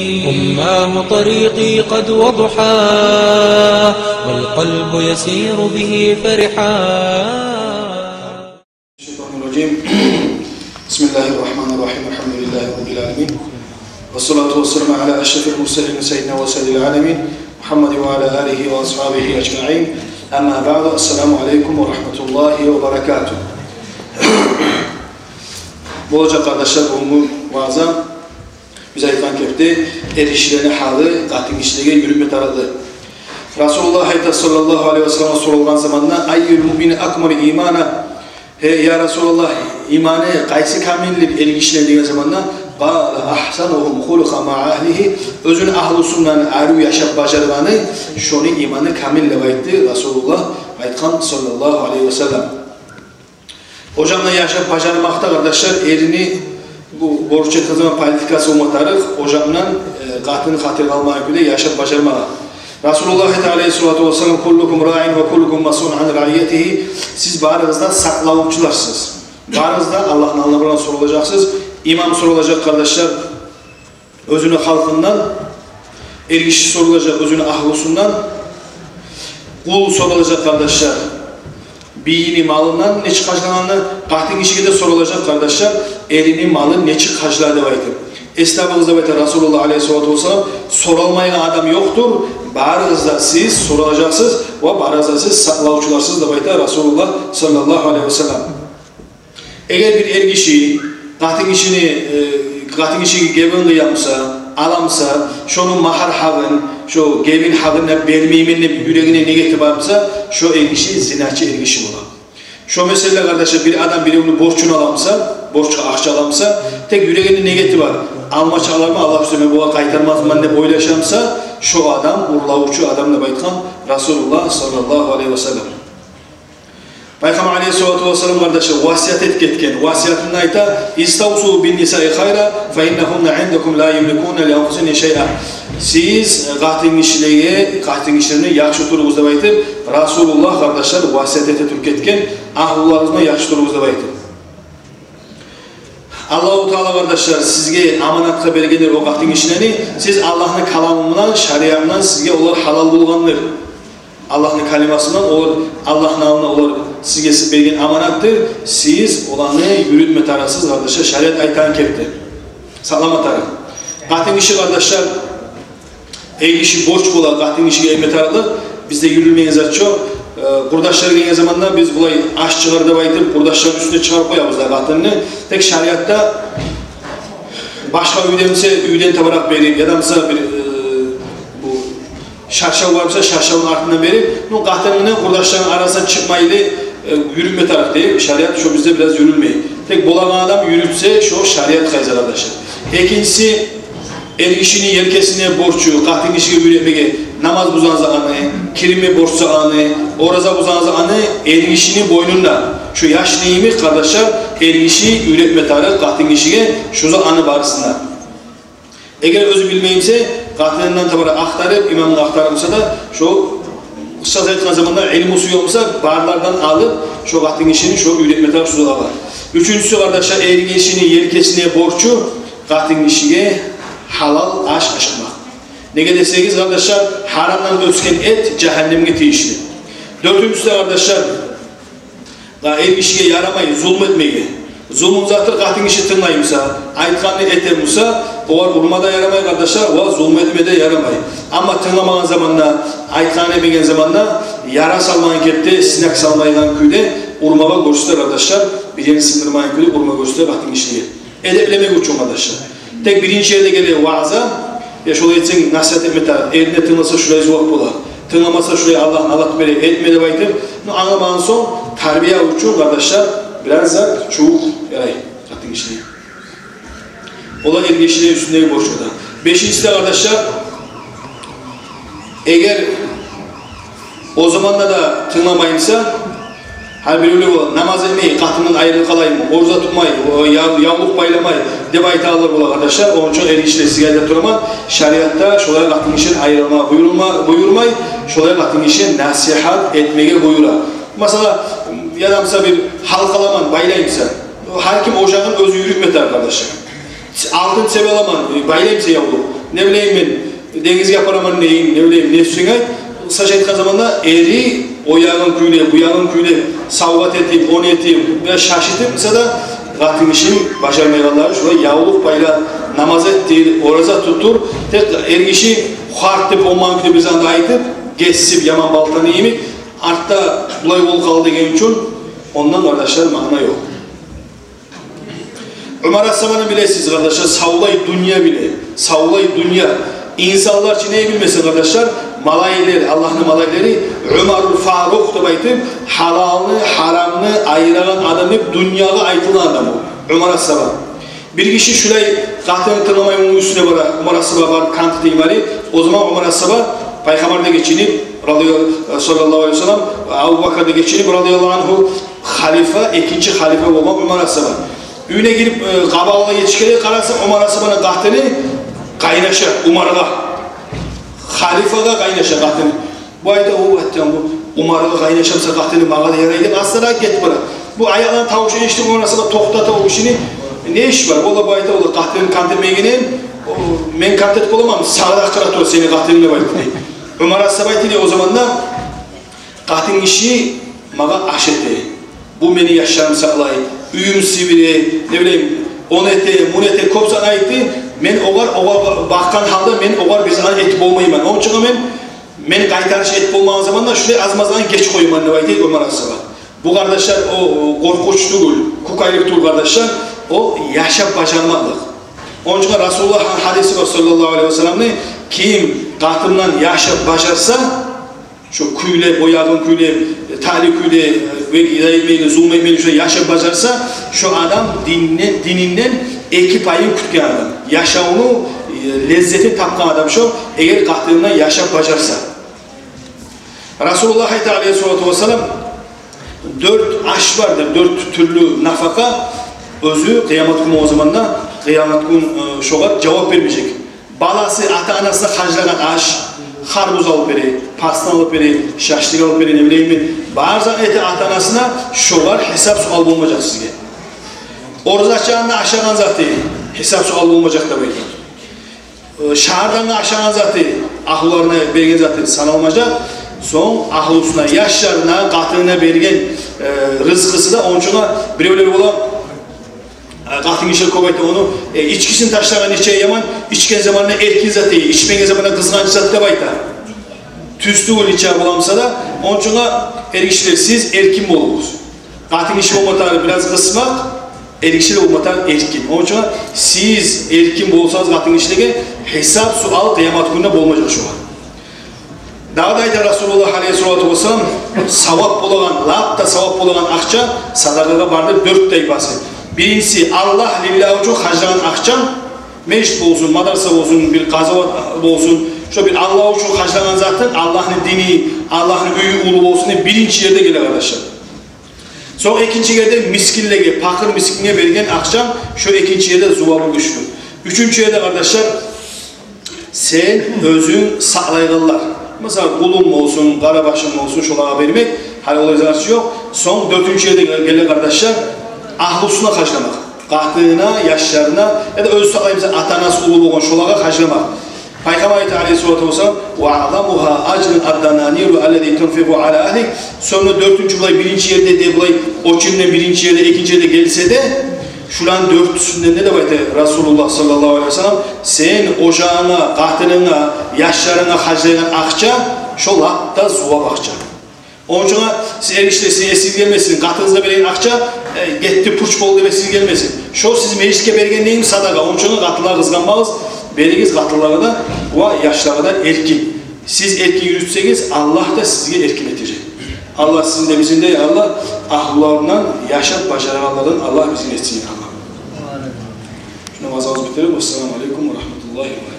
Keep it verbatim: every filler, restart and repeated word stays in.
أماه طريقي قد وضحى، والقلب يسير به فرحا. الشيطان الرجيم. بسم الله الرحمن الرحيم. الحمد لله رب العالمين. والصلاة والسلام على أشرف المرسلين سيدنا وسيد العالمين محمد وعلى آله وأصحابه أجمعين. أما بعد. السلام عليكم ورحمة الله وبركاته. Болажакъ, къардашлар, бугюнгю вааза биз айтгъан кепде эргишилени гьалы къатынгишилеге юрютме тарыкълы. Расулуллагь айта, саллаллагьу алайгьи ва саллам, соралгъан заманда: «Айюл муъмини акмалу имана?» «Гьей, я Расулуллагь, иманы къайсы камилдир эргишилени?» — деген заманда, «Къала: агьсанугьум хулукъан маъа агьлигьи», оьзюню агьлюсюнден арив яшап бажаргъаны, шону иманы камил деп айтды Расулуллагь, айтгъан, саллаллагьу алайгьи ва саллам. О жагъына яшап бажармакъда, къардашлар, эрини бу борч этген заман политикасы болма тарыкъ, о жагъындан, э, къатыны хатирге алмагъан кюйде яшап бажармагъа. Расулуллагь айта, алайгьиссалату вассалам: «Куллукум раъин ва куллукум масъулун ан раъиятигьи». Сиз барыгъыз да сакълавчуларсыз. Барыгъыз да Аллагьны алдына барып соралажакъсыз. Имам соралажакъ, къардашлар, оьзюню халкъындан, эргиши соралажакъ оьзюню агьлюсюнден, къул соралажакъ, къардашлар, бийини малындан нечик харжланагъанны, къатынгишиге де соралажакъ, къардашлар, эрини малын нечик харжлай деп айтып. Эс табыгъыз деп айта Расулуллагь, алайгьиссалату вассалам, соралмайгъан адам ёкъдур, барыгъыз да сиз соралажакъсыз ва барыгъыз да сиз сакълавчуларсыз деп айта Расулуллагь, саллаллагьу алайгьи ва саллам. Эгер бир эргиши къатынгишини, э, къатынгишиге гебин къыямса, аламса, шону магьар гьакъын, шо гебин гьакъын да бермеймен деп юрегине негети барса, шо эргиши зиначы эргиши бола. Шо мисалда, къардашлар, бир адам биревню борчун аламса, борчгъа акъча аламса, тек юрегинде негети бар: «Алма чакъ аларман, Аллагь сюйсе бугъар къайтармасман», — деп ойлашамса, шо адам урлавчу адам деп айтгъан Расулуллагь, саллаллагьу алайгьи ва саллам. Пайхаммар, алайгьиссалату вассалам, къардашлар, васият этип гетген. Васиятында айта: «Иставсу бин нисаи хайра, фа иннагьунна индакум ла ямликунна ли анфусигьинна шайъа». Сиз къатынгишилеге, къатынгишилени яхшы туругъуз деп айтып, Расулуллагь, къардашлар, васият эте туруп гетген, агьлюлеригизни яхшы туругъуз деп айтып. Аллагьу Таала, къардашлар, сизге аманатгъа бергендир о къатынгишилени, сиз Аллагьны каламы булан, шариаты булан сизге олар гьалал болгъандыр. Аллагьны калимасы булан олар, Аллагьны алдында олар сизге берген аманатдыр, сиз оланы юрютме тарыкъсыз, къардашлар, шариат айтагъан кепде. Сакълама тарыкъ. Къатынгиши, къардашлар, эргиши борч бола къатынгишиге этме тарыкълы, бизде юрюлмеген зат чы. Э, къурдашлар гелген заманда биз булай аш чыгъар деп айтып, къурдашланы уьстюне чыгъарып къоябыз да къатынны. Тек шариатда башгъа уьйден буса, уьйден табаракъ берип, яда буса бир, э, бу шаршав бар буса, шаршавну артындан берип, ну, къатын булан къурдашланы арасына чыкъмайлы, э, юрютме тарыкъ деп, шариат шо бизде бираз юрюлмей. Тек болагъан адам юрютсе, шо шариат къайдасы, къардашлар. Экинчиси, эргишини елкесине борчу къатынгишиге уьйретмеге, намаз бузгъан заманы, киринме борчса аны, ораза бузгъан заманы эргишини бойнунда. Шо яшны йимик, къардашлар, эргиши уьйретме тарыкъ къатынгишиге шо затны барысын да. Эгер оьзю билмей буса, къатынындан табаракъ ахтарып, имамгъа ахтарып буса да, шо къысгъача айтгъан заманда, илмусу ёкъ буса, барлардан алып, шо къатынгишини шо уьйретме тарыкъ шо затгъа. Уьчюнчюсю, къардашлар, эргишини елкесине борчу къатынгишиге гьалал аш ашатмакъ. Неге десегиз, къардашлар, гьарамдан оьсген эт жагьаннемге тийишли. Дёртюнчюсю де, къардашлар, эргишиге ярамай зулму этмеге. Зулму затдыр, къатынгиши тынглай буса, айтгъанны эте буса, огъар урма да ярамай, къардашлар, ва зулму этме де ярамай. Амма тынгламагъан заманда, айтгъанны этмеген заманда, яра салмайгъан кепде, сынак салмайгъан кюйде урмагъа гёрсете, къардашлар, бир ерин сындырмайгъан кюйде урма гёрсете къатынгишиге. Эдеплемек учун, къардашлар. Тек биринчи ерде геле вааза, я шолай этсенг, насигьат этме тарыкъ. Эрине тынгласа, шулай зувап бола. Тынгламаса, шулай Аллагь налат бере, этме деп айтып. Ну, англамагъан сонг, тарбия учун, къардашлар, бираз зат чувуп ярай къатынгишини. Олар эргишини уьстюндеги борчлар да. Бешинчиси де, къардашлар, эгер о заманда да тынгламай буса, гьали биревлер бола: «Намаз этмей, къатынымдан айрылып къалайым, ораза тутмай, о, яв-, явлукъ байламай», — деп айтагъанлар бола, къардашлар. Ону учун, эргишилер, сизге айтып тураман, шариатда шолай къатынгишиден айрылма буюрулма-, буюрмай, шолай къатынгишиге насигьат этмеге буюра. Масала, яда буса бир гьалкъа аламан, байлай буса, гьар ким о жагъын оьзю юрютме тарыкъ, къардашлар. Алтын цеп аламан, э, байлай буса явлукъ, Не билейим мен, денгизге апараман дейин, не билейим, не сюйсенг айт. Къысгъача айтгъан заманда, эри о ягъын кюйлеп, бу ягъын кюйлеп, савгъат этип, ону этип, бираз шашытып, мисал да, къатын гишини бажармайгъанлары шулай явлукъ байлап, намаз этдир, ораза тутур, тек эргиши харт деп, болмагъан кюйде бир затны айтып, гесип, яман балтаны йимик, артда булай болуп къалды деген учун, ондан, къардашлар, маъна ёкъ. Умар асгьабаны билесиз, къардашлар, савлай дюнья биле, савлай дюнья. Инсанлар чы не билмесин, къардашлар, малайиклер, Аллагьны малайиклери, Умарул Фарукъ деп айтып, гьалалны, гьарамны айырагъан адам деп дюньягъа айтылгъан адам бу Умар асгьаба. Бир гиши шулай къатыны тынгламай, ону уьстюне бара, Умар асгьаба барып, кант этейим гьали. О заман Умар асгьаба Пайхаммар да гечинип, радияллагьу, саллаллагьу алайгьи ва саллам, Абубакар да гечинип, радияллагьу ангьу, халифа, экинчи халифа болгъан Умар асгьаба. Уьюне гирип, э, къабакълагъа етишгенде къараса, Умар асгьабаны къатыны къайнаша Умаргъа. Халифагъа къайнаша къатыны. Бу айта, о, айтгъан, бу Умаргъа къайнаша буса къатыны, магъа да ярай деп, астаракъ гетип бара. Бу аякъланы тавушун эшитип, Умар асгьаба токътата о гишини. Не иш бар? Олай, бу айта, олай, къатынынг кант этмегенин, о, мен кант этип боламан, сагъа да къыра тура сени къатынынг деп айтды дей. Умар асгьаба айтды дей о заманда, къатын гиши магъа аш эте, бу мени яшларым сакълай, уьюм сибире, не билейим, ону эте, муну эте, кёп затны айтды. Мен огъар, огъар бакъгъан гьалда мен огъар бир затны этип болмайман. Ону учун мен, мен къайтарыш этип болмагъан заманда шулай аз-маз затны геч къояман деп айтды Умар асгьаба. Бу, къардашлар, о, о, къоркъунч тюгюл, кюкайлыкъ тюгюл, къардашлар, о яшап бажармакълыкъ. Ону учун Расулуллагьны гьадиси бар, саллаллагьу алайгьи ва салламны, ким къатынындан яшап бажарса, шо кюйлеп, о ягъын кюйлеп, э, тали кюйде, э, бек иза этмейли, зулму этмейли, шо яшап бажарса, шо адам дининден, дининден эки пайын кютген адам. Яшавну, э, леззетин тапгъан адам шо, эгер къатынындан яшап бажарса. Расулуллагь айта, алайгьиссалату вассалам, дёрт аш бардыр, дёрт тюрлю нафакъа, оьзю къыямат гюн, о заманда къыямат гюн, э, шогъар жавап бермежек. Баласы ата-анасына харжлагъан аш, харбуз алып бере, пастан алып бере, шашлык алып бере, не билейим мен, бар затны эте ата-анасына, шогъар гьисап-суал болмажакъ сизге. Ораза ачагъанда ашагъан заты, гьисап-суал болмажакъ деп айта. Э, шагьардан ашагъан заты, агьлюлерине берген заты саналмажакъ. Сонг агьлюсюне, яшларына, къатынына берген, э, рызкъысы да. Ону учун биревлер бола, э, къатын гишилер кёп айта ону, э, ичкисин ташлагъан нече яман, ичген заманда эркин зат, ичмеген заманда къызгъанч зат деп айта. Тюз тюгюл, нече боламса да. Ону учун, эргишилер, сиз эркин болугъуз. Къатын гиши болма тарыкъ бираз къысмакъ, эргиши де болма тарыкъ эркин. Ону учун сиз эркин болсагъыз къатын гишилеге, гьисап-суал къыямат гюнде болмажакъ шогъар. Дагъы да айта Расулуллагь, алайгьиссалату вассалам, савап болагъан, лап да савап болагъан акъча садагъагъа бардыр дёрт тайпасы. Биринчиси, Аллагь, лиллагь учун харжлагъан акъча, межит болсун, мадраса болсун, бир къазават болсун, шо бир Аллагь учун харжлагъан затынг, Аллагьны дини, Аллагьны уьюю уллу болсун деп биринчи ерде геле, къардашлар. Сонг экинчи ерде мискинлеге, пакъыр мискинге берген акъчанг, шо экинчи ерде зувабы гючлю. Уьчюнчю ерде, къардашлар, сен оьзюнг сакълайгъанлар. Масала, къулунг болсун, къарабашынг болсун, шолагъа бермек, гьали олай зат ёкъ. Сонг дёртюнчю ерде геле, къардашлар, агьлюсюне харжламакъ. Къатынына, яшларына, яда оьзю сакълай буса, ата-анасы уллу болгъан, шолагъа харжламакъ. Пайхаммар айта, алайгьиссалату вассалам: «Ва аъзамугьа ажран ад-дананиру аллати тунфикъу ала агьлик». Сонг дёртюнчю, булай биринчи ерде де, булай очередьден биринчи ерде, экинчи ерде гелсе де, шуланы дёртюсюнден де, деп айта Расулуллагь, саллаллагьу алайгьи ва саллам, сен ожагъынга, къатынынга, яшларынга харжлайгъан акъча, шо лап да зувап акъча. Ону учун сиз, эргишилер, сизин эсигизге гелмесин, къатыныгъызгъа берген акъча, э, гетди, пуч болду деп эсигизге гелмесин. Шо сиз межитге берген дейми садагъа. Ону учун къатынлагъа къызгъанмагъыз, беригиз къатынлагъа да ва яшлагъа да эркин. Сиз эркин юрютсегиз, Аллагь да сизге эркин этежек. Аллагь сизин де, бизин де, я Аллагь, агьлюлеринден, яшап бажарагъанлардан Аллагь бизин этсин, я Аллагь. Шунда ваазабызны битиребиз. Ассаламу алейкум ва рагьматуллагьи ва баракатугь.